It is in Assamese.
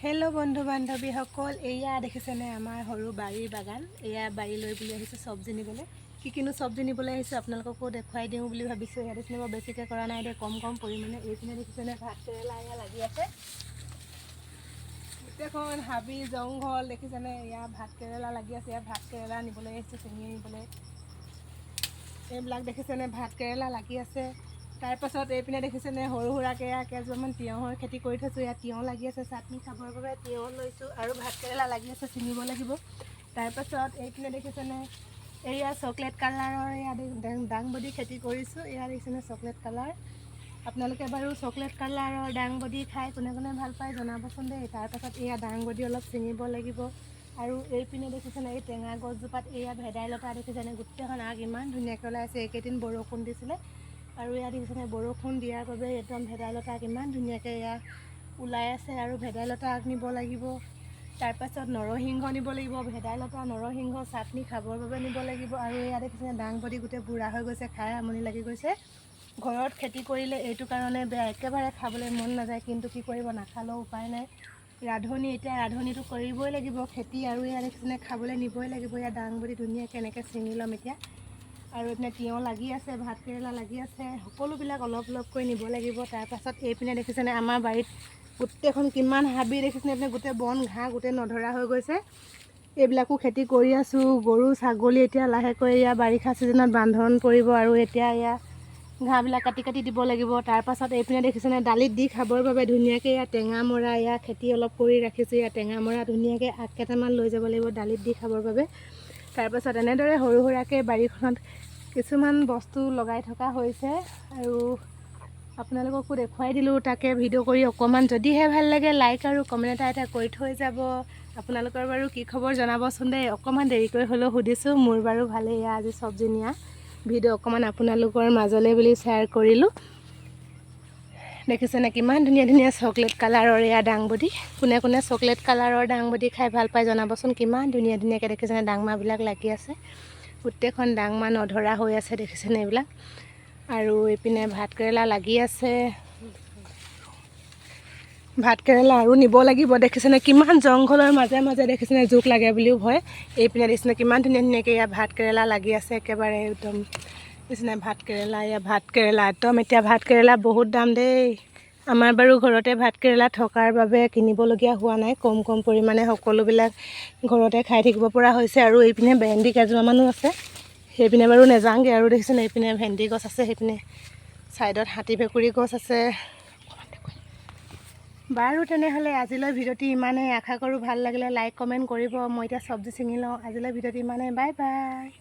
হেল্ল' বন্ধু বান্ধৱীসকল, এয়া দেখিছেনে আমাৰ সৰু বাৰীৰ বাগান? এয়া বাৰীলৈ বুলি আহিছোঁ চব্জি নিবলৈ। কি কিনো চব্জি নিবলৈ আহিছোঁ, আপোনালোককো দেখুৱাই দিওঁ বুলি ভাবিছোঁ। ইয়াত দেখিছেনে, মই বেছিকৈ কৰা নাই দেই, কম কম পৰিমাণে। এইপিনে দেখিছেনে ভাত কেৰেলা এয়া লাগি আছে। গোটেইখন হাবি জংঘল দেখিছেনে? এয়া ভাত কেৰেলা লাগি আছে। ইয়াত ভাত কেৰেলা নিবলৈ আহিছোঁ, ছিঙি আনিবলৈ। এইবিলাক দেখিছেনে, ভাত কেৰেলা লাগি আছে। তাৰপাছত এইপিনে দেখিছেনে, সৰু সুৰাকৈ এয়া কেইজোপামান তিয়ঁহৰ খেতি কৰি থৈছোঁ। ইয়াত তিয়ঁহ লাগি আছে, চাটনি খাবৰ বাবে তিয়ঁহ লৈছোঁ আৰু ভাত কেৰেলা লাগি আছে, ছিঙিব লাগিব। তাৰপাছত এইপিনে দেখিছেনে, এয়া চকলেট কালাৰৰ এয়া দাংবডি খেতি কৰিছোঁ। এয়া দেখিছেনে চকলেট কালাৰ? আপোনালোকে বাৰু চকলেট কালাৰৰ দাংবডি খাই কোনে কোনে ভাল পায়, জনাবচোন দেই। তাৰপাছত এয়া দাংবডি অলপ ছিঙিব লাগিব। আৰু এইপিনে দেখিছেনে, এই টেঙা গছজোপাত এয়া ভেদাইলতা দেখিছেনে, গোটেইখন আগ ইমান ধুনীয়াকৈ ওলাই আছে। এইকেইদিন বৰষুণ দিছিলে আৰু ইয়াত দেখিছেনে, বৰষুণ দিয়াৰ বাবে একদম ভেদাইলতা আগ ইমান ধুনীয়াকৈ এয়া ওলাই আছে আৰু ভেদাইলতা আগ নিব লাগিব। তাৰপাছত নৰসিংহ নিব লাগিব। ভেদাইলতা, নৰসিংহ চাটনি খাবৰ বাবে নিব লাগিব। আৰু এয়া দেখিছেনে, দাংবডি গোটেই বুঢ়া হৈ গৈছে, খাই আমনি লাগি গৈছে। ঘৰত খেতি কৰিলে এইটো কাৰণে বেয়া, একেবাৰে খাবলৈ মন নাযায়। কিন্তু কি কৰিব, নাখালেও উপায় নাই। ৰান্ধনি এতিয়া ৰান্ধনিটো কৰিবই লাগিব খেতি। আৰু ইয়াত দেখিছেনে, খাবলৈ নিবই লাগিব। ইয়াত দাংবডি ধুনীয়াকৈ এনেকৈ ছিঙি ল'ম এতিয়া। আৰু এইপিনে তিয়ঁহ লাগি আছে, ভাত কেৰেলা লাগি আছে, সকলোবিলাক অলপ অলপকৈ নিব লাগিব। তাৰপাছত এইপিনে দেখিছেনে, আমাৰ বাৰীত গোটেইখন কিমান হাবি দেখিছেনে? এইপিনে গোটেই বন ঘাঁহ গোটেই নধৰা হৈ গৈছে। এইবিলাকো খেতি কৰি আছোঁ। গৰু ছাগলী এতিয়া লাহেকৈ এয়া বাৰিষা ছিজনত বান্ধন পৰিব আৰু এতিয়া এয়া ঘাঁহবিলাক কাটি কাটি দিব লাগিব। তাৰপাছত এইপিনে দেখিছেনে, দালিত দি খাবৰ বাবে ধুনীয়াকৈ এয়া টেঙা মৰা এয়া খেতি অলপ কৰি ৰাখিছোঁ। এয়া টেঙা মৰা ধুনীয়াকৈ আগ কেইটামান লৈ যাব লাগিব দালিত দি খাবৰ বাবে। তাৰপাছত এনেদৰে সৰু সুৰাকৈ বাৰীখনত কিছুমান বস্তু লগাই থকা হৈছে আৰু আপোনালোককো দেখুৱাই দিলোঁ তাকে ভিডিঅ' কৰি অকণমান। যদিহে ভাল লাগে, লাইক আৰু কমেণ্ট এটা এটা কৰি থৈ যাব। আপোনালোকৰ বাৰু কি খবৰ, জনাবচোন দেই। অকণমান দেৰিকৈ হ'লেও সুধিছোঁ। মোৰ বাৰু ভালেই। এয়া আজি চব্জি নিয়া ভিডিঅ' অকণমান আপোনালোকৰ মাজলৈ বুলি শ্বেয়াৰ কৰিলোঁ। দেখিছেনে, কিমান ধুনীয়া ধুনীয়া চকলেট কালাৰৰ এয়া দাংবডি? কোনে কোনে চকলেট কালাৰৰ দাংবডি খাই ভাল পায়, জনাবচোন। কিমান ধুনীয়া ধুনীয়াকৈ দেখিছেনে দাংমাবিলাক লাগি আছে? গোটেইখন দাংমা নধৰা হৈ আছে, দেখিছেনে এইবিলাক? আৰু এইপিনে ভাত কেৰেলা লাগি আছে। ভাত কেৰেলা আৰু নিব লাগিব। দেখিছেনে, কিমান জংঘলৰ মাজে মাজে দেখিছেনে? জোক লাগে বুলিও ভয়। এইপিনে দেখিছেনে, কিমান ধুনীয়া ধুনীয়াকৈ ইয়াত ভাত কেৰেলা লাগি আছে একেবাৰে একদম। দেখিছেনে ভাত কেৰেলা? ইয়াত ভাত কেৰেলা একদম। এতিয়া ভাত কেৰেলা বহুত দাম দেই। আমাৰ বাৰু ঘৰতে ভাত কেৰেলা থকাৰ বাবে কিনিবলগীয়া হোৱা নাই। কম কম পৰিমাণে সকলোবিলাক ঘৰতে খাই থাকিব পৰা হৈছে। আৰু এইপিনে ভেন্দি কেইজোপামানো আছে, সেইপিনে বাৰু নেযাওঁগৈ। আৰু দেখিছেনে, এইপিনে ভেন্দি গছ আছে, সেইপিনে ছাইডত হাতী ভেকুৰী গছ আছে। বাৰু তেনেহ'লে আজিলৈ ভিডিঅ'টি ইমানেই। আশা কৰোঁ ভাল লাগিলে লাইক কমেণ্ট কৰিব। মই এতিয়া চব্জি ছিঙি লওঁ। আজিলৈ ভিডিঅ'টি ইমানেই। Bye bye.